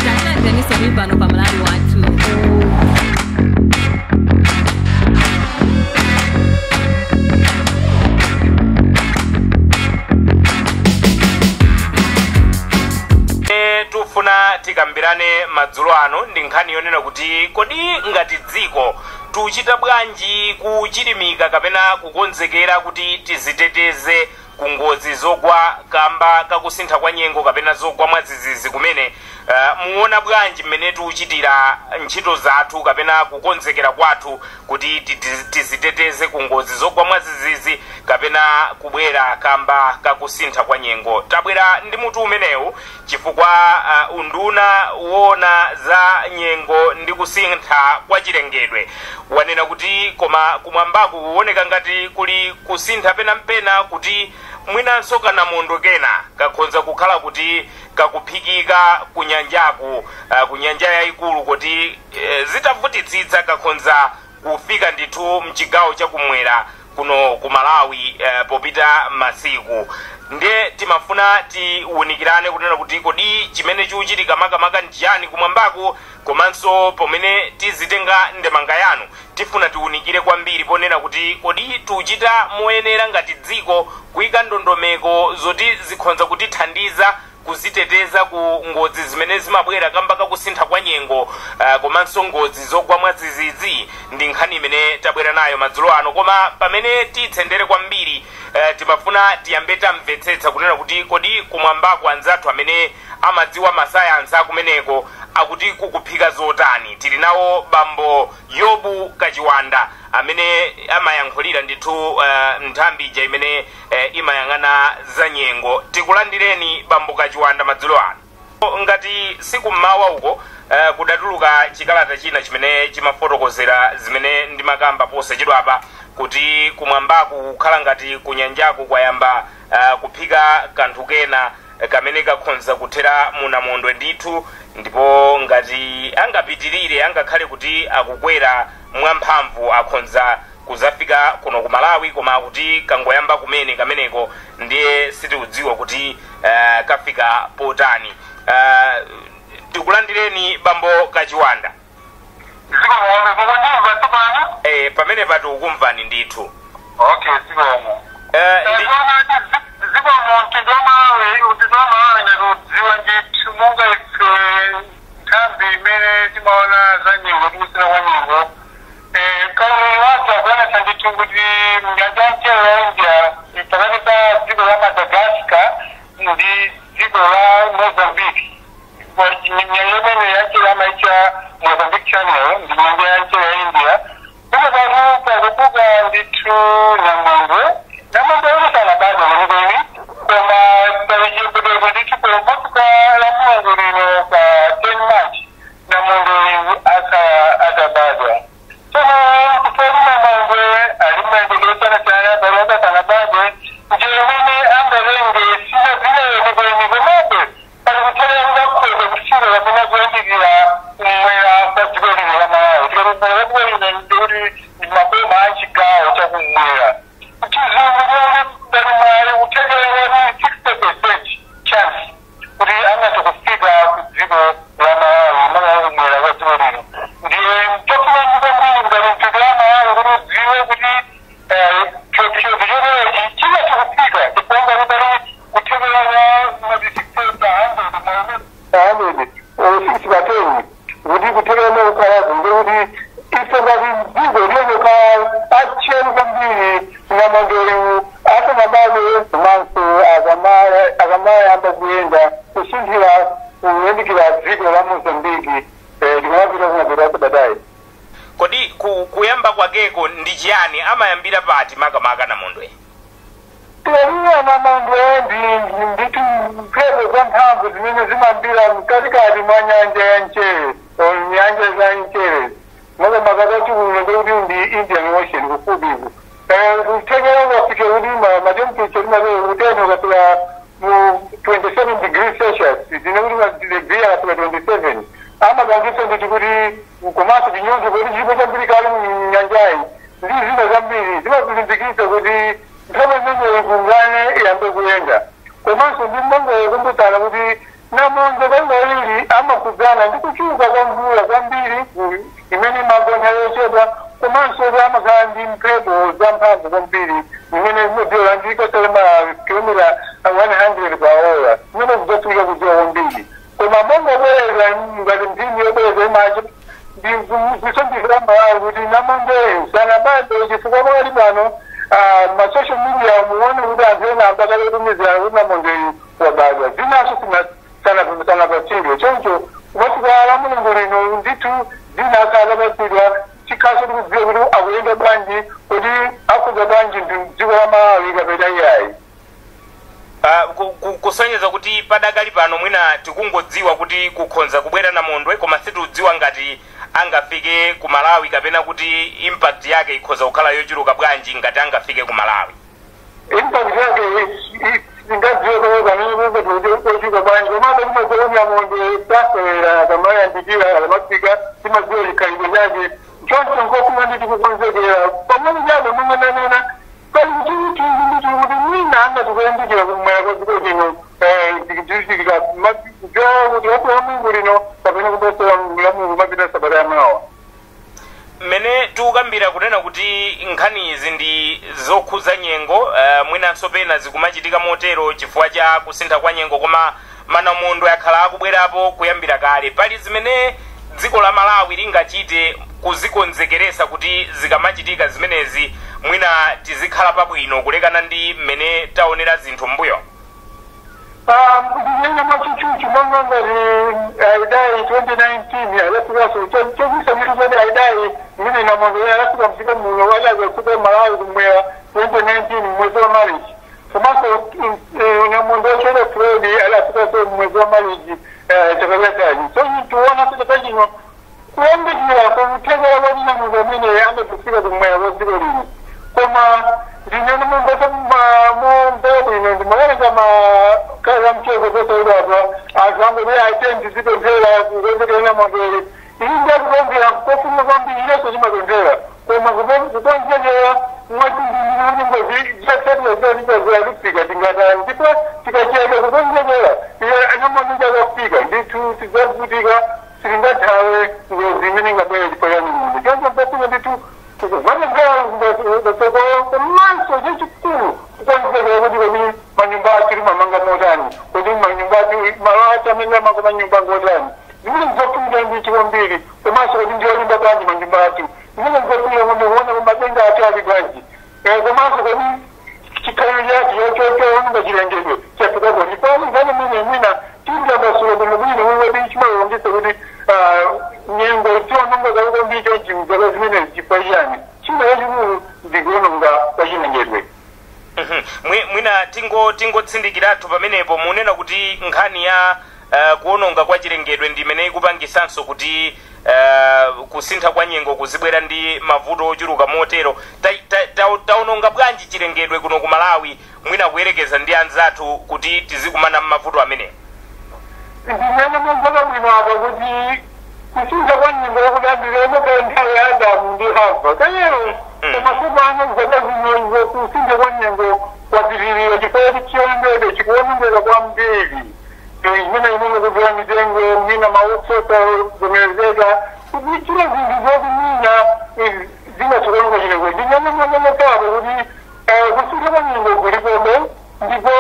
Takulandireniso pano pa Malawi Wathu. Tufuna tikambirane madzulo ano ndi nkhani yonena kuti kodi ngati dziko tuchita bwanji kuchilimika kapena kukonzekera kuti tiziteteze ku ngozi zogwa kamba kakusintha kwa nyengo kapena zogwa mwadzidzidzi kumene. Muona bwanji mmene tikuchitira ntchito zathu kapena kukonzekera kwathu kuti tiziteteze ku ngozi zogwa mwadzidzidzi kapena kubwera kamba kakusintha kwa nyengo? Tabwera ndi mutu umenewu chifukwa unduna woona za nyengo ndi kusintha kwa chilengedwe wanena kuti koma kumwambaku kuoneka ngati kuli kusintha penampena, kuti mwinanso kanamondwe kena kakhonza kukhala kuti kakuphikika kunyanjaku, kunyanja yayikulu, kuti zitavutitsitsa kakhonza kufika ndithu mchigawo chakumwera kuno ku Malawi popita masiku. Ndiye timafuna tiwunikirane kunena kuti kodi chimene chikuchitika makamaka njani kumwambaku, komanso pamene tizitenga ndemanga yanu tifuna tiwunikire kwambiri ponena kuti kodi tikuchita moyenera ngati dziko kuyika ndondomeko zoti zikhonza kutithandiza kuziteteza ku ngozi zimene zimabwera kamba kakusintha kwa nyengo, komanso ngozi zogwa mwadzidzidzi? Ndi nkhani imene tabwera nayo madzulo ano. Koma pamene titsendere kwambiri, timafuna tiyambe tamvetsetsa kunena kuti kodi kumwambako anzathu amene amadziwa masayansi akumeneko akuti kukuphika zotani? Tili nawo bambo Yobu Kachiwanda amene amayankhulira ndithu nthambi ija imene imayang'ana za nyengo. Tikulandireni, bambo Kachiwanda, madzulo ano. Ngati sikummawa uko, kudatuluka chikalata china chimene chimafotokozera zimene ndimakamba posachedwapa, kuti kumwambaku kukhala ngati kunyanjaku kwayamba kuphika kanthu kena kamene kakhonza kuthera munamondwe ndithu, ndipo ngati angapitirire, angakhale kuti akukwera mwamphamvu, akhonza kuzafika kuno ku Malawi. Koma kuti kangoyamba kumene kameneko, ndiye sitikudziwa kuti kafika potani. Tikulandireni, bambo Kachiwanda. Zikomo. Mukundimva tsopano? Pamene patikukumvani ndithu. Okay, zikomo. Ndi Zikomo. Mtundu wa Malawi, mtundu wa Malawi ndikudziwa ndithu, monga ife nthambi imene timaona za nyengo ndi kusintha kwa nyengo, kaululu wake akuonetsa ndithu kuti mnyanja ya mchere ya India, pakati pa dziko la Madagascar ndi dziko la Mozambique, nyanja imene ya mchere amaitcha Mozambique Channel, ndi nyanja ya mchere ya India, kuno patu pakubuka ndithu namondwe. Namondwe uno sanabadwa kwenikweni, koma pali chiyembekezo ndithu pomafika la Mulungu lino pa 10 March, namondwe uyu akhala atabadwa. Tsono kufuna namondwe ali mayendedwe osiyanasiyana, pali asanabadwe, njira imene angatenge sina zina kwenikweni, komabe pali kuthekera kuti akhoza kufika kapena kuyandikira kumwera kwa dziko lino la Malawi. Tikati kumwera kwa dziko lino, ndikuti ndi maboma a chigawo chakumwera. Chizungu choti pali mwayi, kuthekera kuti 60% chance kuti angathe kufika ku dziko la Malawi, Malawi kumwera kwa dziko lino. Ndiye chofuna kwambiri ngati mtundu wa Malawi kuti udziwe kuti chiopsezo choterechi chingathe kufika, chifukwa ngati pali kuthekera kwa mati 60 pa 100 or 60 pa 10 kuti kuthekera kukhalapo, ndikuti ife ngati dziko liyokhala atcheru kwambiri namondweyu asanabadwe, komanso akamayamba kuyenda kusunthira kuyandikira dziko la Mozambiki, likamapita kumapita sabatayi. Kodi kuyamba kwakeko ndi chiyani? Amayambira pati makamaka namondwe? Tiyaliya namondwe ndi ndithu mphepo za mphamvu zimene zimayambira mkatikati mwa nyanja ya mchere or nyanja za mchere, makamaka kachikuno ndikuti ndi Indian Ocean kufupiku. Kuthekera ukafike kuti ma temperature timatero kuteno ukafika mu 27 degrees Celsius, zine kuti ma degree akafika 27, amapangitsa ndithu kuti, komanso chinyonzo kuti chilipo chambiri kale mu nyanjayi ndi zina zambiri, zimapilimbikitsa kuti mphepo imeneyi ikungane, iyambe kuyenda. Komanso ndi mongokumbutsana kuti namondwe kawirikawiri. zimakhudzana ndi kuchuluka kwa mvula kwambiri imene imagwa yochedwa, komanso kuti amakhala ndi mphepo zamphamvu kwambiri imene zimadziwa ma kilomita 100 pa ola, zimene zidzafunika kudziwa kwambiri. Koma mongobwereza, ngati mphindi yobwereza imacho, ndikutsindikira Malawi kuti namondweyo sanabadwe, chifukwa pakali pano ma social media muone kuti anthu ena ambakale kutumizirana kuti namondweyo wabadwa, zinaso sanapatsidwe. Choncho kumafika la Mulungu lino ndithu zina akhala apatsidwa, chikhaso tikudziwa kuti akuyenda bwanji, kuti akhuza bwanji ndi dziko la Malawi kapena iyayi. Kusonyeza kuti padakali pano mwina tikungodziwa kuti kukhonza kubwera namondwe, koma situdziwa ngati angafike ku Malawi kapena kuti impact yake ikhoza kukhala yochuluka bwanji ngati angafike ku Malawi. Impact yake ingadziwe pamene kuti ochuka bwanji, komabe timadziwa kuti namondwe tasewera kamayandikira, akamafika timadziwa chikhalidwe chake. Choncho nkofuna nditi kukonzekera pamene chabe momwe ndanena pali kuti nditi kuti mwina angatikuyandikira kumwera kwa dziko lino kuti la Mulungu lino kapena kubosera la Mulungu mapita sabata yamawa. Mmene tikukambira kunena kuti nkhani izi ndi zokhuza nyengo, mwinanso pena zikumachitika motero chifukwa cha kusintha kwa nyengo, koma manamondwe akhala akubwerapo kuyambira kale. Pali zimene dziko la Malawi lingachite kuzikonzekeresa kuti zikamachitika zimenezi mwina tizikhala pabwino kulekana ndi mmene taonera zinthu mbuyo? Ndinena mwachichuchu, monga ngati Idai 2019 alafikaso chokuisa mitu choti Idai imene namondwe alafika mdziko muno, wadazafika Malawi kumwera 2019 mwezi wa Marichi. Komanso namondwe ochedwa Freddy alafikaso mwezi wa Marichi chaka chathachi. So tiona chaka chino kuyambikira kuthekera kwati namondwe amene amadzafika kumwera kwa dziko lino. Koma ndinene mumbesa mumbe bwino, ndimawerenga makhala mcheko posaidapa, anthu angoti aite ndizipemphera kukonzekera namondwere. Ili ndiyakupemphera kofuna kwambiri, ileso chimapemphera, koma kukonzekera mwachindinikuti ngozi zatsatira kufika tingatani? Ndipo tikacheka kukonzekera, namondwe akafika ndithu tidzavutika, sitingathawe ngozi imene ingabwere chifukwa cha namondwe. Choncho mpofuna ndithu kuvanogara komanso chechikulu kukonzekera kuti kodi manyumba athu mamanga motani, kuti manyumba athu, malo athu amene amanga manyumba ngotani, zimene ndizofunika ndichi kwambiri. Komanso kuti ndiyolimba bwanji manyumba athu, zimene ndizofunika kuti kuona kuti madenga athu ali bwanji. Komanso kodi chikhalidwe chathu choononga chilengedwe chafikapo ndipo ngani mwine mwina tindambasula bwino bwino kuti chimalongesa kuti nyengo tiononga kwambiri chonchi mzaka zimenezi chifukwa chiyani? China chachikulu ndikuononga kwa chilengedwe. Mwina tingotsindikiratu pamenepo, munena kuti nkhani ya kuononga kwa chilengedwe ndi imene ikupangisanso kuti kusintha kwa nyengo kuzibwera ndi mavuto ochuluka motero. Taononga bwanji chilengedwe kuno ku Malawi, mwina kuyerekeza ndi anzathu, kuti tizikumana m'mavuto amenewo? Ndinene momveka bwino apa kuti kusintha kwa nyengo yakudambira imokhala nthawi ya Adamu ndi Hava kayero. Koma tsopano zaka zino kusintha kwa nyengo kwapitirira chifukwa kuti chilengedwe chikuonongeka kwambiri, imene imene kudula mitengo, mwina mautsi osavomerezeka, kuchita zinthu zoti mwina zingathikononga chilengedwe. Ndinene momvekapo kuti kusintha kwa nyengo kulipobe, ndipo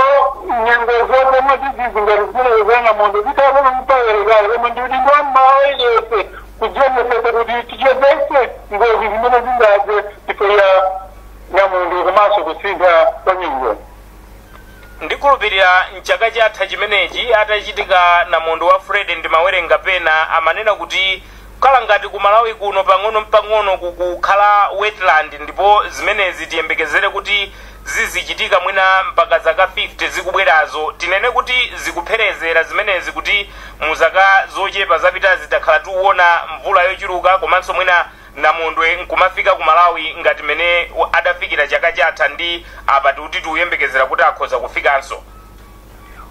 nyengo zomwe tizizi ngati zimene za namondwe zikhala mpawerekale, koma ndikuti ndiwammawa ilese kudzionesesa kuti tichepese ngozi zimene zingadze chifukwa ya namondwe komanso kusintha kwa nyengo. Ndikhulupirira mchaka chatha chimenechi atachitika namondwe wa Fred, ndimawerenga pena amanena kuti kukhala ngati ku Malawi kuno pang'ono mpang'ono kukukhala wetland, ndipo zimenezi tiyembekezere kuti zizichitika mwina mpaka zaka 50 zikubwerazo. Tinene kuti zikupherezera zimenezi kuti mu zaka zochepa zapitazi takhala tikuona mvula yochuluka, komanso mwina namondwe nkumafika ku Malawi ngati mene adafikira chaka chatha, ndi apa tikuti tikuyembekezera kuti akhoza kufikanso.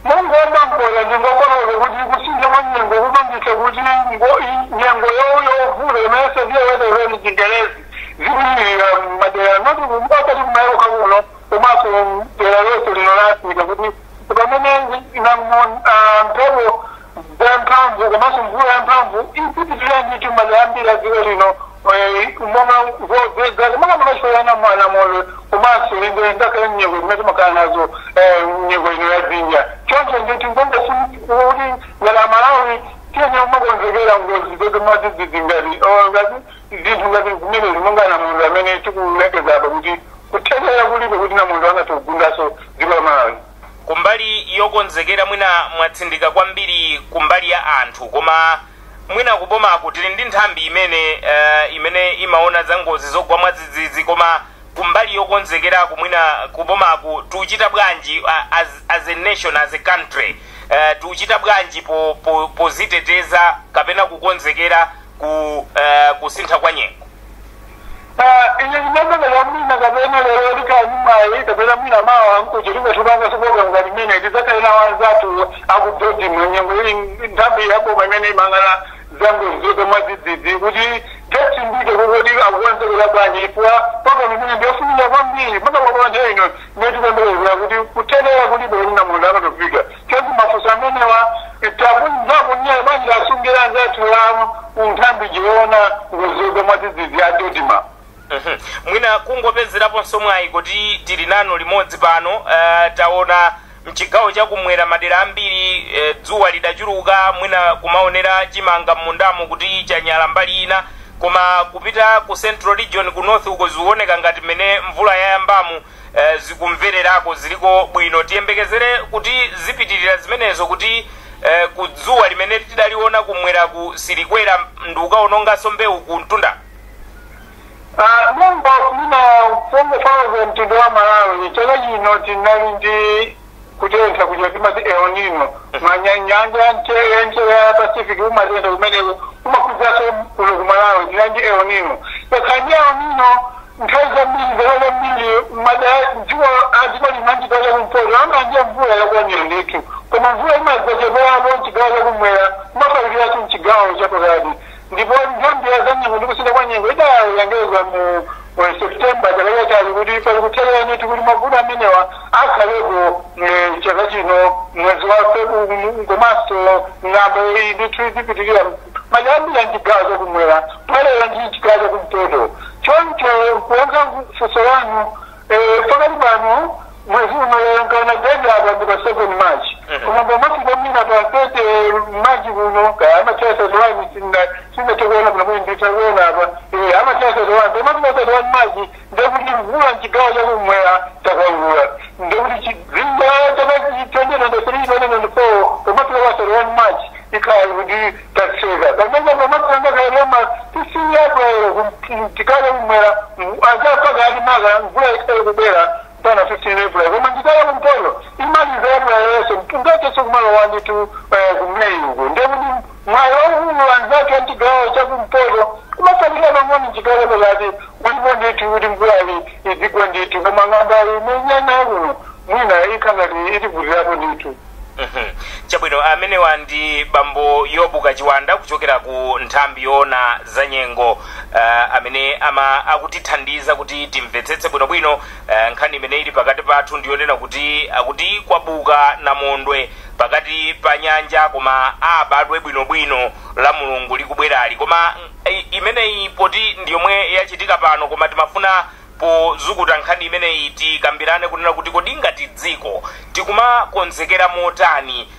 Mungomba mbola, ndingokoloza kuti kusintha kwa nyengo kupangisa kuti nyengo yovuta imene severe weather mu Chingerezi zikulirira madera, noti osati kumayiko kuno komanso dera lonse lino la Africa, kuti pamene mphepo zamphamvu Komanso mvula yamphamvu ipitirira ndithu madera ambiri a dziko lino, monga zodzaza makamaka namondwe, komanso inde ngakhale nyengo zimene timakhala nazo, nyengo ino ya dzinja. Choncho ndithu ngonga kuti ngati Amalawi tiyenera kumakonzekera ngozi zomwe ngati zinthu ngati zimenezi, monga namondwe amene tikulengeza apa kuti kuthekera kulipo kuti namondwe angathe kugundaso dziko la Malawi. Kumbali yokonzekera mwina mwatsindika kwambiri kumbali ya anthu, koma mwina kubomaku tili ndi nthambi imene imaona za ngozi zogwa mwadzidzidzi, koma kumbali yokonzekeraku mwina kubomaku tikuchita bwanji, as a nation, as a country, tikuchita bwanji poziteteza kapena kukonzekera ku kusintha kwa nyengo? Ine ndinamvera mwina kapena lero likanyumayi kapena mwina mawa nkuti tingatipanga program ngati imene, tidzakhala nawo anzathu aku DoDMA, nyengo ili nthambi yaboma imene imangana zangozi zogwa mwadzidzidzi, kuti tatsindike kuti akukonzekera bwanji, chifukwa program imene ndiyofunika kwambiri makamaka nthawi ino imene tikuyembekezera kuti kuthekera kulipo kuti namondwe akatofika. Choncho mafunso amenewa takunzakunyaya bwanji, tasungira anzathu la nthambi jiona ngozi zogwa mwadzidzidzi ya DoDMA. Mwina kungopezeraponso mwayi kuti tili nanu limodzi pano, taona mchigawo chakumwera madera ambiri dzuwa lidachuluka, mwina kumaonera chimanga m'mundamo kuti chanyala mbali ina, koma kupita ku Central Region, ku north uko, zikuoneka ngati mmene mvula yayambamu zikumvererako, ziliko bwino. Tiyembekezere kuti zipitirira zimenezo, kuti ku dzuwa limene tidaliona kumweraku silikwera ndikukaononganso mbewu ku mtunda? Mungu mina fongofaza mtindo wa Malawi, chaka chino tinali ndi kutentha kuja timati El Nino. Manyanja ya mchere ya Pacific umatentha kumeneko, kumakhudzaso kuno ku Malawi. Tinali ndi El Nino. Yakhala ndi El Nino nthawi zambiri, zaka zambiri, dziko dziko lino, chigawo chakumpoto amandiya mvula yakwanira ndithu, koma mvula imadzacheperapo mchigawo chakumwera, kumafalikiraso mchigawo chapakati. Ndipo nthambi ya zanyengo ndi kusintha kwa nyengo idalengeza mu September chaka chatali kuti pali kuthekera ndithu kuti mavuto amenewa akhalepo chaka chino mwezi wa February, komanso ng'amba iyi ndithu izipitirira madera ambiri mchigawo chakumwera, kumalera ndi chigawo chakumpoto. Choncho kuyankha funso lanu, pakati pano mwezi uno lero nkaona date apa ndi pa 7 March, koma pomafika mwina pa 30 March kuno kaya amathiwa 31, sindathe kuona kuno mwini ndithakuona apa amathiwa 31. Pomafika 31 March ndekuti mvula mchigawo chakumwera takwangula, ndekuti chidzinja chaka 2023 2024 pomafika pa 31 March ikhala kuti tatseka. Pamene pomafika ngakhale 15 April mchigawo chakumwera azapakati maka mvula ikhale kubwera pana 15 April, koma mchigawo kumpoto imaliza April yonse ngatenso kumalowa ndithu ku May uko. Ndekuti mwayi waukulu anzathu a mchigawo chakumpoto kumafalikira pang'ono mchigawo chapakati ulipo ndithu kuti mvulayi izigwa ndithu, koma ng'amba imenyana kuno mwina ikhala ngati itivutirapo ndithu. Chabwino, amenewa ndi bambo Yobu Kachiwanda kuchokera ku nthambi yoona za nyengo, amene ama akutithandiza kuti timvetsetse bwinobwino nkhani imene ili pakati pathu, ndiyonena kuti akuti kwabuka namondwe pakati pa nyanja, koma abadwe bwinobwino la Mulungu likubwerali. Koma imeneyi poti ndiyomwe yachitika pano, koma timafuna pozukuta nkhani imeneyi tikambirane kunena kuti kodi ngati dziko tikumakonzekera motani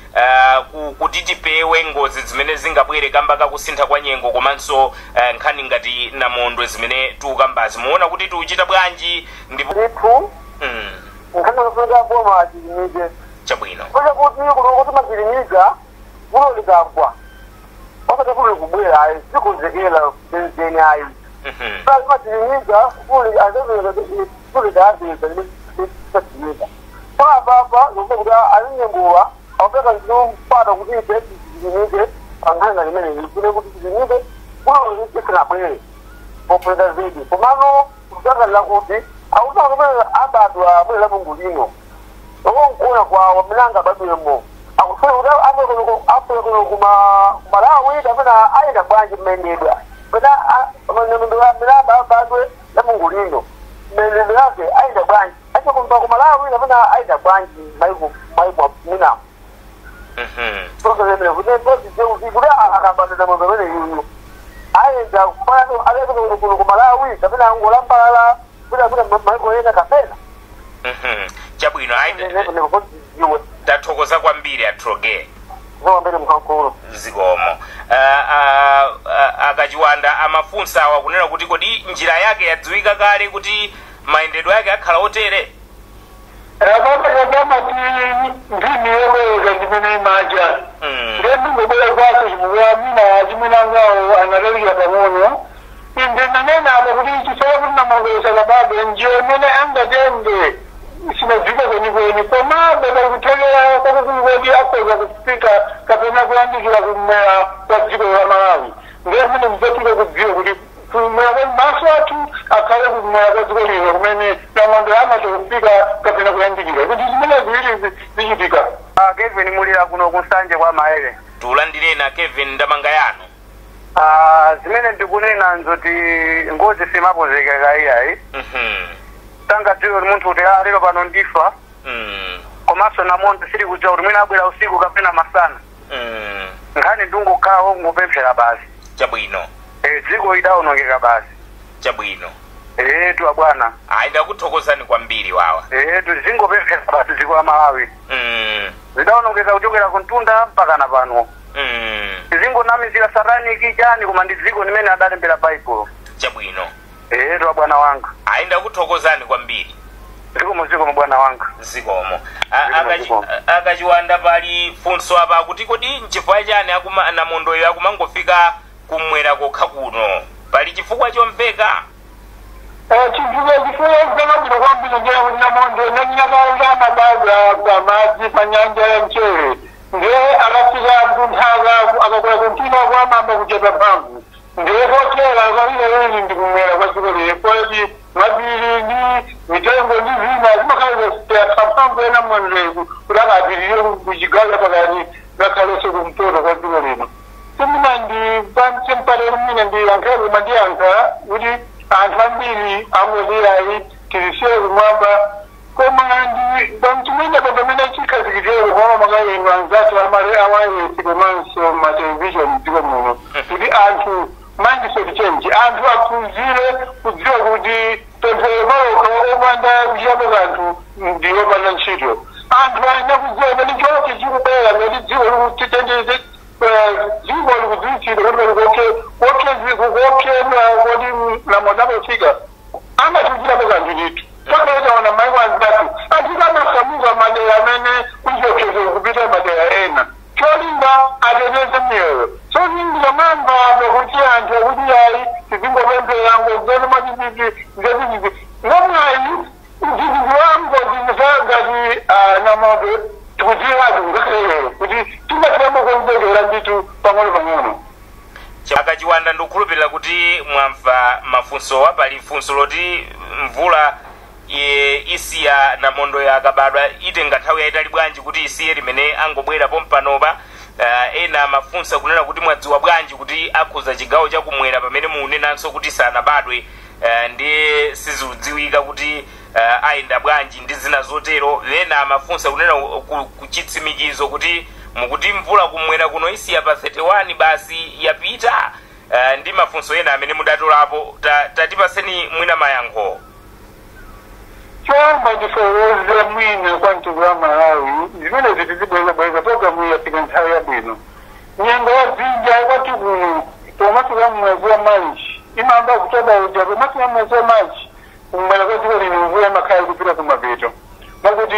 kuti tipewe ngozi zimene zingabwere kamba kakusintha kwa nyengo, komanso nkhani ngati namondwe zimene tikukambazi, muona kuti tikuchita bwanji? Ndipo Ndithu, nkhani yofunika boma achilimike. Chabwino. Kuja kuti kuno kuti machilimika kuno likagwa, osati kuno likubwera ayi, sikonzekera zenizeni ayi. Machilimika kuli azezekuli kaapeza papapa zokuti kuti alinyengowa akupeka mpata kuti ife tichilimike pankhani ngati imeneyi, kune kuti tichilimike kuno lisinabwere popeza zedi. Komano kuzakalira kuti akuti akumene abadwa mwezi la Mulungu lino, okonkuona kwawo amene angabadwemo akufuna kuti afuna kuno kumalawi kapena ayenda bwanji mmendedwa pena amene abadwe la Mulungu lino, mmendedwe yake ayenda bwanji acho kumba kumalawi kapena ayenda bwanji maiko maiko minamo? Kuti amene yuyu ayenda kupano aleke kuno ku Malawi kapena angolambalala kuti apita maiko ena kapena. Chabwino, ayi. Iwe. Tathokoza kwambiri, atroge. Zowambere mkankulu. Zikomo. Akachiwanda amafunsa awa kunena kuti kodi njira yake yadziwika kale kuti mayendedwe yake akhala otere? Apapakadamati ndimi yoweza ndimene imaja. Ndendingobwera kwaso chifukwa mina chiminangawo analalikira pang'ono. Inde nanena apa kuti chisowa kuti namwongeza kababe njira imene angatenge sinadzika kwenikweni, komabe pali kuthekera kwakukulu kuti akhoza kufika kapena kuyandikira kumwera kwa dziko la Malawi. Ndiye zimene zidzatika kudziwa kuti kumwera kwa maso athu akhale kumwera kwa dziko lino kumene namondwe amatha kufika kapena kuyandikira, kuti zimene ziwiri zichitika. Kevin Mulira kuno kunsanje kwa Maere. Tulandirena Kevin, ndamanga yanu. Zimene ndikunena nzoti ngozi simakonzekera iyayi. Sangadziwe kuti munthu kuti lero pano ndifa. Komanso namondwe sili kudziwa kuti mwina abwera usiku kapena masana. Nkhani ndingokhala wongopemphera basi. Chabwino. Dziko lidawonongeka basi. Chabwino. Etu abwana. Ayi, ndakuthokozani kwambiri wawa. Etu zingopemphera basi dziko la Malawi. Zidawonongeka kuchokera kuntunda mpaka na pano. Zingonamizira sataniki chani, koma ndi dziko limene adalembera Baibulo. Chabwino. Etu abwana wanga. Ayi, ndakuthokozani kwambiri. Zikomo, zikomo bwana wanga. Zikomo. Zikomo, zikomo. Akachiwanda, pali funso apa kuti kodi nchifukwa chani namondoyo akumangofika kumwera kokha kuno? Pali chifukwa chomveka? Chifukwa chakabwino kwambiri ndiye kuti namondo nanyakauta amabadwa pamadzi pa nyanja ya mchere, ndiye akafika kunthaka akakwera kumtima kwamamba kuchepa mphamvu, ndiye kotera kawirikawiri ndi kumwera kwa dziko lino koti mapiri ndi mitengo ndi zina zimakhala mphamvu ya namondweku kuti akapitirire kuchigawo chapakati ngakhalenso kumpoto kwa dziko lino. Simina ndi pamsempalero mina ndiyankha, koma ndiyankha kuti anthu ambiri angolirayi tilisiye kumwamba, koma ndi pamchimwene pa pamene chikhazikitiro koma makayenu anzathu amale awayesi komanso matelevision mdziko muno kuti anthu mindset change, anthu aphunzire kudziwa kuti pemphero palokha opanda kuchitapo kanthu ndiyopanda ntchito. Anthu ayina kudziwa pamene choloke chikubwera ngati dziko likutitendeze, dziko likudziwitsidwa kuti kuopsedwa kuti namondwe amafika, amachitirapo kanthu ndithu. Takaitaona maiko anzathu anthu amasamuka madera amene kuchiopsezo kupita madera ena, cholinga ateteze miyoyo. So ndingamamba apo kuti anthu akuti ayi, tizingopemphera ngozoni mwachichichi nzezichichi ngomwayi udzidzidzi wa ngozi ngati namondwe tikudziwatu ngakhalero kuti tingatiyambo konzekera ndithu pang'ono pang'ono. Akachiwanda, ndikukhulupirira kuti mwamva mafunsowa. Pali funso loti mvula isiya namondo akabadwa itenga nthawi yayitali bwanji kuti isiye limene angobwera pompanopa? Ena amafunsa kunena kuti mwadziwa bwanji kuti akhuza chigawo chakumwera pamene munenanso kuti sanabadwe, ndiye sizidziwika kuti ayenda bwanji ndi zina zotero. Ena amafunsa kunena kuchitsimikizo kuti mukuti mvula kumwera kuno isiya pa 31 basi yapita, ndi mafunso ena amene mudatolapo. Tatipaseni mwina mayankho. Choyamba ndifotokoze mwina kwa mtundu wa Malawi zimene zitizibwezabweza programu yafika nthawi yabwino. Nyengo ya dzinja kwati kuno pomafika mwezi wa Machi imayamba kutoba uja, pomafika mwezi wa Machi kumwera kwa dziko lino mvula imakhala ikupita kumapeto, mwakuti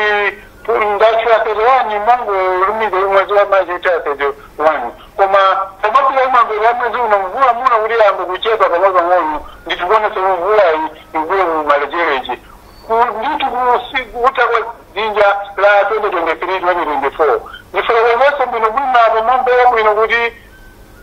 ndatchula 31 mangolumiza mwezi wa Machi kuti 31, koma pomafika kumapeto ya mwezi uno mvula muna kuti yamba kuchepa pang'ono pang'ono. Nditikuonesa mvulayi ikubwera kumalechereche ndithu kuta kwa dzinja la 2023 2024. Ndifotokozese bwino bwino apo mamboya bwino kuti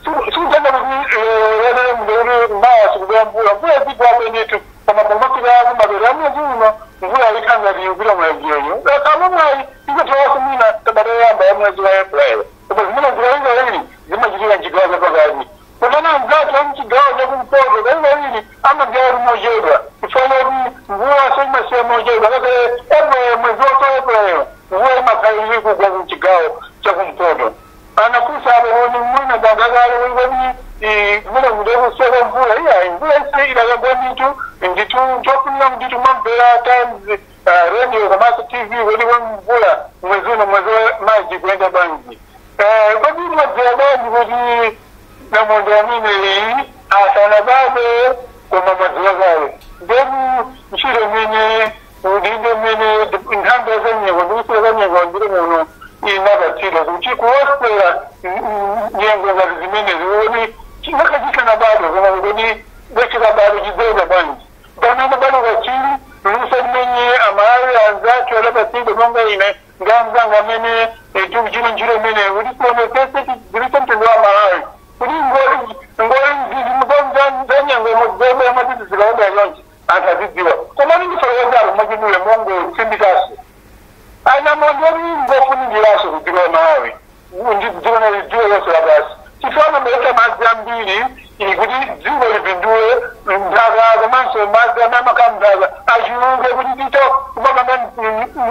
sikutenda kuti lero kuti mawa sikubwera mvula. Mvula zigwabe ndithu, koma pomafika kumapeto ya mwezi uno mvula ikhala ngati ikupita mulajiyenyo kama mwayi ikuthawaso mwina sabata yoyamba ya mwezi wa April, koma zimene zikawirikawiri zimachitika mchigawo chapakati kutana mzathu amchigawo chakumpoto kawirikawiri amagawa kuti mochedwa chifukwa choti mvula soimasiya mochedwa ngakhale April, mwezi wa April mvula imakhala ili kugwa kumchigawo chakumpoto. Anafunsa apo kuti mwina gangakale kuti Kumene kudekuseka mvula, iya, mvula ise idakagwa ndithu ndithu. Chofunika ndithu mwamvera Times Radio komanso TV kuti mvula mwezi uno, mwezi wa Machi, kuyenda bwanji? Kodi mwadziwa bwanji kuti namondwe ameneyi asanabadwe, koma mwadziwa kale? Ndemu ntchito imene, udindo imene nthambi za nyengo ndikuseka za nyengo ndili muno inapatsidwa kuti kuwosera nyengo ngati zimenezi, kuti chingakha chisanabadwe, koma kuti bwechikabadwe chidzayenda bwanji? Pamene bado kachili luso limene Amalawi anzathu adapatsidwa, monga ine ngamzanga amene tikuchita ntchito imeneyo, kuti tionesese tidziwitse mtundu wa Malawi kuti ngoli za nyengo zobwera matiti zikaobwera chonchi, anthu azidziwa. Koma ndifotokozako mwachidule, mongotsindikaso, anamondwe ngofunikiranso kudziko la Malawi ndi dziko dziko lonse lapansi, chifukwa amabweretsa madzi ambiri kuti dziko lipindule, nthaka komanso madzi amene amakhala mnthaka achuluke, kuti tito kumapanga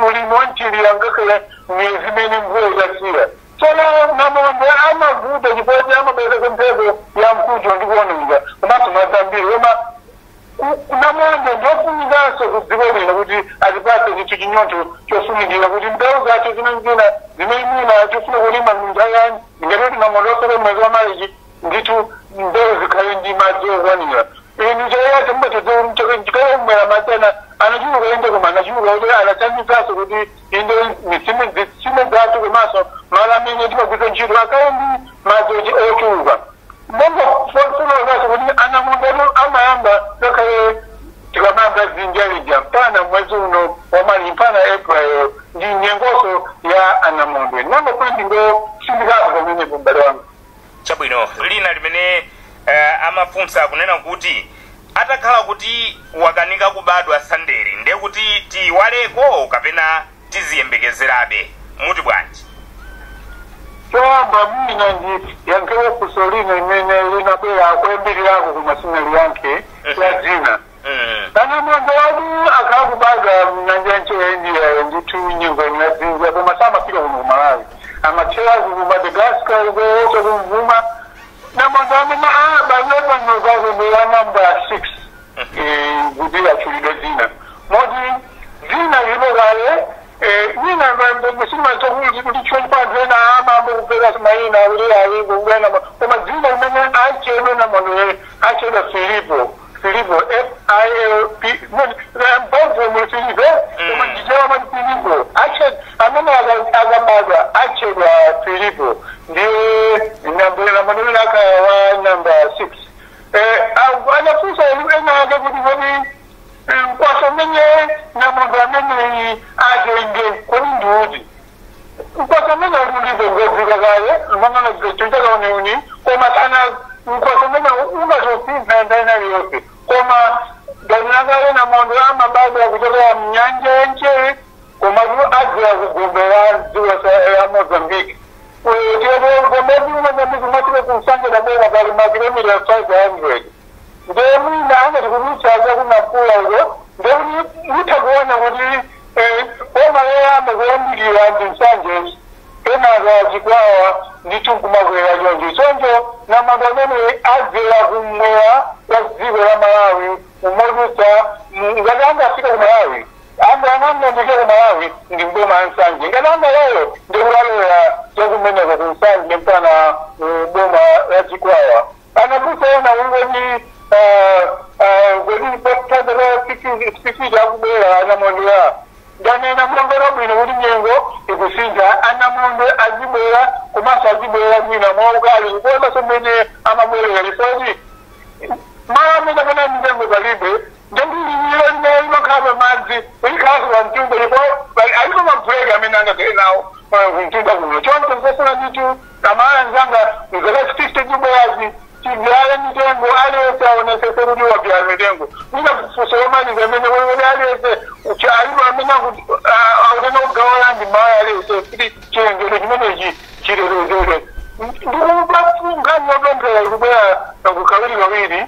ulimi wanthirira ngakhale miyezi imene mvula itasiya. Tsono namondwe amavuta chifukwa amabweretsa mphepo ya mkuntho ndi kuwononga komanso madzi ambiri. Koma namondwe ndofunikanso ku dziko lino kuti atipatse chinthu chinyontho chofunikira kuti mbewu zathu zimene zina zimene mwina tifuna kulima mnthakani, ngati kuti namondwe oseke mwezi wa Malichi ndithu, mbewu zikhale ndi madzi okwanira. Inu chayati mbatozchikaomwera madzi ana anachuluka inde, koma anachuluka kuti anachangisanso kuti inde mitsime, zitsime zathu komanso malo amene timagwiritsa ntchito akhale ndi madzi ochuluka. Mongo funazaso kuti anamondwe amayamba ngakhale tikamamba dzinja lija mpana mwezi uno wamali mpana April, ndi nyengoso ya anamondwe. Nangofuna ndingosindikapo pamenepo, m'bale wanga. Chabwino. Lina limene amafunsa kunena kuti atakhala kuti wakanika kubadwa sanderi, ndiye kuti tiwaleko kapena tiziyembekezerabe? Muti bwanji? Choyamba mwina ndi yankhewo funso lina imene linabwera kuyambirirako koma liyankhe la dzina. Anamondwe wadu akhala kubadwa mnyanja ya mchere India ndithu, nyengo ya dzinja, koma samafika kuno ku Malawi, amathera ku Madagascar uko kumvuma. Namondwe amene abadwa pano pake ndi wa namba 6 kuti achulidwe dzina, moti dzina lilipo kale. Mina simakuti ena amambo kupeka mayina kuti ali kubwena, koma dzina limene achedwe namondwe, achedwa Filipo. Filipo, F I L P, mbovu muli Filipo, koma ndichewa mati Filipo. Amene akabadwa achedwa Filipo, ndiye namondwe akaya wa namba 6. Anafunsa ena ake kuti kodi mkwasa namondwe amene atenge kodi ndiuti? Mkwasa umene ulipo ngodzika kale mangana chochakauniuni, koma sana mkwasa umene ungatosintha nthawi iliyonse. Koma ganakale namondwe amabadwa kuchokera mnyanja yenchere, koma adzera kugombe la dziko la Mozambique. Gombe Mozambique mwatike kumsanje dabera pali makilomita 500. Ndiye mwina angati kudutsa kumapula uko, ndekuti mutha kuona kuti boma loyamba kuyambikira ndi Nsanje, kenaka Chikwawa, ndithu nkumakwera choncho choncho. Namondwe amene adzera kumwera kwa dziko la Malawi kumodutsa, ngati angafika ku Malawi, angangandike ku Malawi ndi mboma ya Nsanje. Ngati angalowo, ndikulalowera chakumeneko ku Nsanje mpana boma la Chikwawa. Anafunsa ena ungoni kodi patazaka akubwera anamondwe? Ndanena mulongolo bwino kuti nyengo ikusintha, anamondwe azibwera, komanso azibwera mwina mwaukali kukomanso mmene amabwerera lisoti malo amene kapena mitengo palibe, ndendilililo limene limakhala pamadzi likhalanso pamtunda, ndipo alipo mabhureki amene angakhale nawo kumtunda kuno. Choncho nkofuna ndithu amala nzanga, mzaka 50 chibwerazi tibyale mitengo, aliyense aonesese kuti wabyala mitengo. Mwina funso lomaliza amene kuti aliyense alipo amene akutena kugawa ndi malo aliyense kuti chilengedwe chimenechi chitetezedwe. Ndikupa nkhani yopemphera ikubwera kawiri kawiri.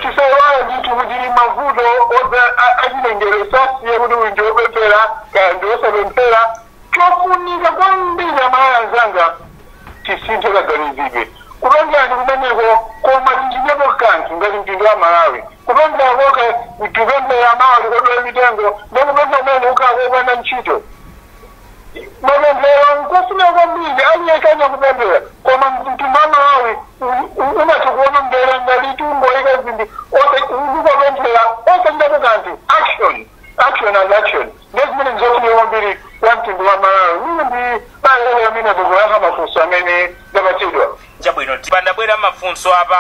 Tisaiwale ndithu kuti mavuto odza achilengedwe sasiye kuti uyu ndi wopemphera kaya ndi wosapemphera. Chofunika kwambiri, amalawi anzanga, tisinthe kaganizidwe. Kupemphera ndi kumeneko, koma anthu ngati mtundu wa Malawi. Kupemphera koke kupemphera mawa likodwela mitengo, ndokupemphera kumene kukhala kopanda ntchito. Mapemphero nkofuna kwambiri, aliyekanya kupemphera, koma mtundu wa Malawi umatha kuona mbere ngati tungoyika zinthu ukapemphera osachitapo kanthu. Action, action and action, ndezimene ndizofunika kwambiri kwa mtundu wa Malawi. Mine ndi balele amene akukuyankha mafunso amene ndapatsidwa. Chabwino, pandabwera mafunso apa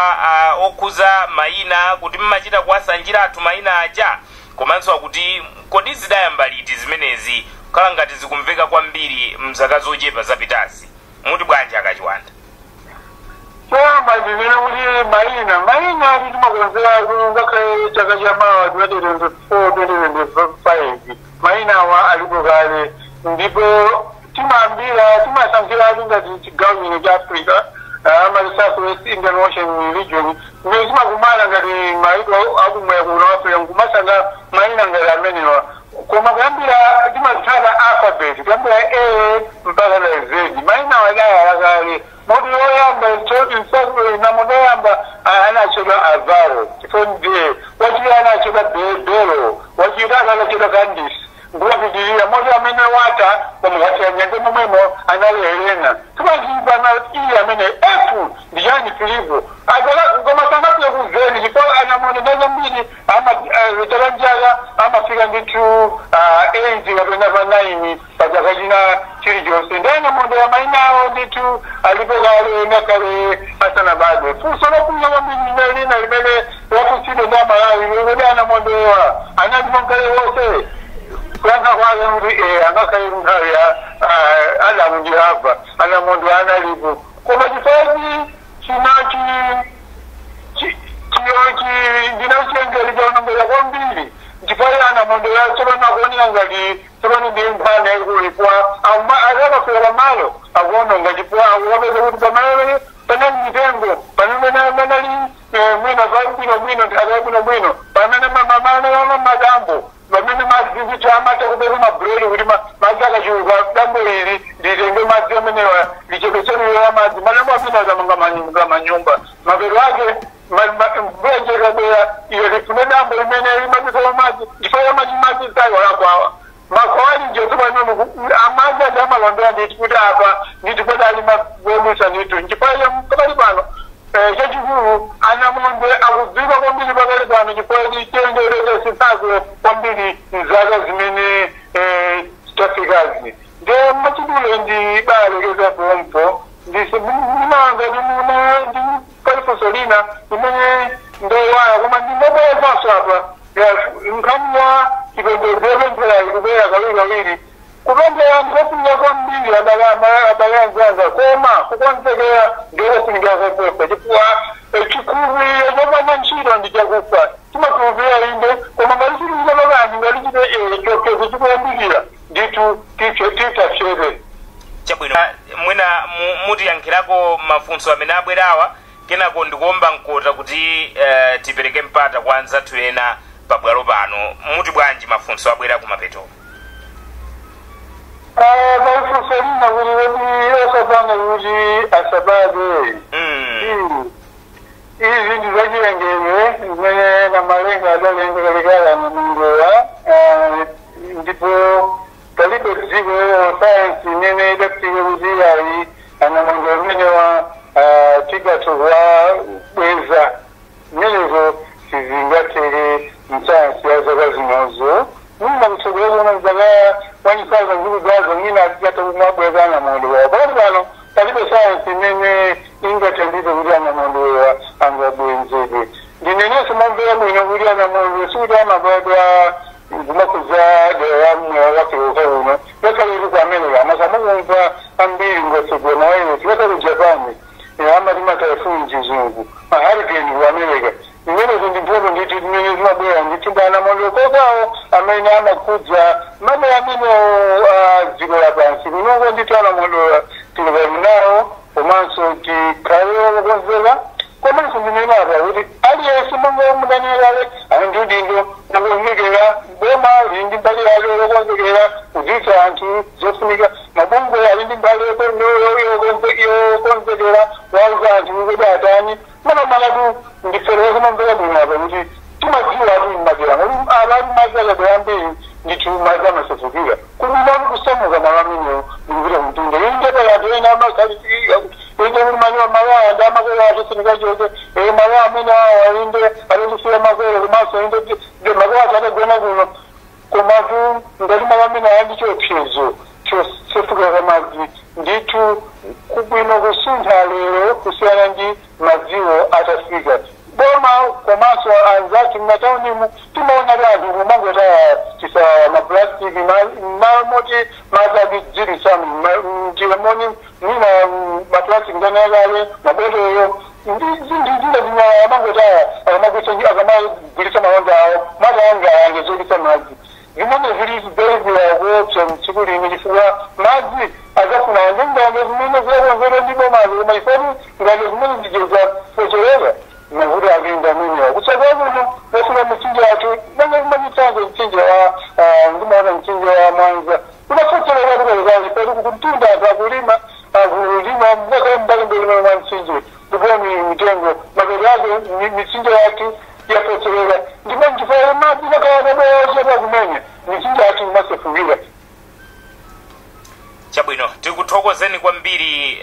okhuza mayina, kuti mmachita kuwasanjira athu mayina aja, komanso akuti kodi zidayamba liti zimenezi, kukhala ngati zikumveka kwambiri mzaka zochepa zapitazi? Muti bwanji, Akachiwanda? Choyamba ndinene kuti mayina ati timakonzera ngakhale chaka cha mawa 2024, 2025, mayina awa alipo kale, ndipo timayambira timasankhiratu ngati chigawo chino cha Africa, amati South West Indian Ocean Region, imene timakumana ngati maiko akumwera kuno Africa nkumasankha mayina ngati amenewa. Koma kuyambira timatsata alphabet, kuyambira A mpaka na Z. Mayina adayala kale, moti woyamba, namondwe woyamba anachedwa Alvaro, chifukwa ndiye wachiwiri anachedwa Belo, wachitatu anachedwa Candice, nkuwapitirira moti amene wata pamukathira nyanja momwemo anali Helena. Timazipana iye amene F ndi chani, Filipo. Koma sangafike ku Z chifukwa anamondwe zambiri chaka nchaka amafika ndithu 8 kapena pa 9 pa chaka china chilichonse. Ndi anamondwe mayina awo ndithu alipo kale ngakhale asanabadwe. Funso lofunika kwambiri lina limene lafunsidwa ndi Amalawi, kuti anamondwewa analipo kale wonse? Kuyankha kwake kuti angakhale nthawi ya Adamu ndi Hava anamondwe analipo, koma chifukwa chinachi ndinachengeri chaonongeka kwambiri, chifukwa anamondwe tsopano akuoneka ngati tsopano ndi nkhani yaikulu, chifukwa akakafika pamalo akuononga, chifukwa akukapeza kuti pamalo panali mitengo, pamene panali mwina pabwinobwino, nthaka yabwinobwino, pamene madambo, pamene madzi kuti amata kupeza mabuleli, kuti madzi akachuluka dambo ili litenge madzi amenewa, lichepetserera madzi. Madambo amene akamanga manyumba, mapeto ake mvula ikabwera iyo lifune dambo limene limabisala madzi, chifukwa madzi sayiwalakwawa makwali nje. Tsopano amadzi ati amalondera nditi kuti apa nditi padali magomusa ndithu. Nchifukwa pakali pano chachikulu anamondwe akudziwika kwambiri pakali pano chifukwa chiyendolero sisako kwambiri mzaka zimene tafikazi. Nde machidule ndi balekeza pompo. Ndimanga ndi palifunso lina limene ndowaya, koma ndingobwerezanso apa nkhani ya chipembedzo yopemphera ikubwera kawiri kawiri. Kupemphera ndikofunika kwambiri, abale anzanga, koma kukonzekera ndikofunika koposa, chifukwa chikhulupiriro chopanda ntchito ndi chakufa. Timakhulupirira inde, koma ngati chikuchita pakani, ngati chite chiopsezo chikuyambikira ndithu, titapsere. Chabwino, mwina mutiyankhirako mafunso amene abwerawa, kenako ndikuomba mkota kuti tipereke mpata kwa anzathu ena pabwalo pano. Muti bwanji mafunso abwera kumapeto? Palifunso lina kuti kodi osapanga kuti asabadwe? Izi ndi zachilengedwe zimene namalenga adalenga kalekale anamondwewa, ndipo palibe dziko sayansi imene idafika kuti ayi, anamondwe amenewa tigathe kuwabweza. Zimenezo sizingatheke msayansi ya zaka zinozo. Mwina kutsogolo kuno zaka 1000 zikudzazo mwina atikatha kumabweza anamondwewa. Pakati pano palibe sayansi imene ingathandize kuti anamondwewa angabwenzedwe. Ndinenenso momvera bwino kuti anamondwe sikuti amabadwa kumakuza dera la mwera wafika uno, ngakhale kuti ku America amasamukumva ambiri ngatsogolo mawayilesi, ngakhale ku Japan amati ma typhoon, chizungu ma hurricane ku America, zimenezo ndi mphepo ndithu zimene zimabwera ndithu. Ndi anamondwe kokawo amene amakhudza madera amenewo a dziko lapansi. Kunoko ndithu anamondwewa tilikali nawo, komanso tikhale wokonzeka. Komanso ndinene apa kuti aliyense, monga mudaniyelale, ali ndi udindo wokonzekera. Boma lili ndi mbali yake yokonzekera, kudziwitsa anthu zofunika. Mabungwe ali ndi mbali yokonzekera, kuwauza anthu. Anthu kuti atani makamaka ndifereweze mamvera bwino apa kuti timadziwa ati mmadera apa madzi akabwera ambiri, ndithu madzi amasefukira kumilani kusamuka malo amenewo ndikupita kumtunda. Inde anthu ena amakhalisikika inde kuti malo aya ndi amakolo athu, sindikachoke malo amene awa, inde alikusiya makolo, komanso inde makolo athu adagona kuno. Komatu ngati malo amene aya ndi chiopsezo chosefukira kwa madzi, ndithu kubwino kusuntha lero kusiyana ndi madziwo atafika. Boma komanso anzathu m'mataunimu, timaona kuti anthu kumangotaya chisa maplastiki malo moti madzi adzidzirisamu njira moni mwina maplastiki ndanakale, mabotolo ndi zinthu zina zinyaya amangotaya akamagulitsa malonda awo, matayangayange zolisa madzi. Zimene zili zidzaizira kuopsa mtsiku lino, chifukwa madzi azafuna ndingane zimene ziyakonzera ndi bomazo, koma ifeni ngati zimene zijezafochereza mavuto akuinda amenewa kutsogolo kuno. Wafika mtsinje athu machitsanzo, mtsinje wa ndimaona mtsinje wa Mwanza unafocherera kukalekale pali kumtunda, anthu akulima mpaka mbali mbali mwa mtsinje ndipo mitengo mapeto ake mitsinje yathu yafocherera, ndipo nchifukwa madzi makawakabochepa kumenya mitsinje yathu imasefukira. Chabwino, tikuthokozeni kwambiri.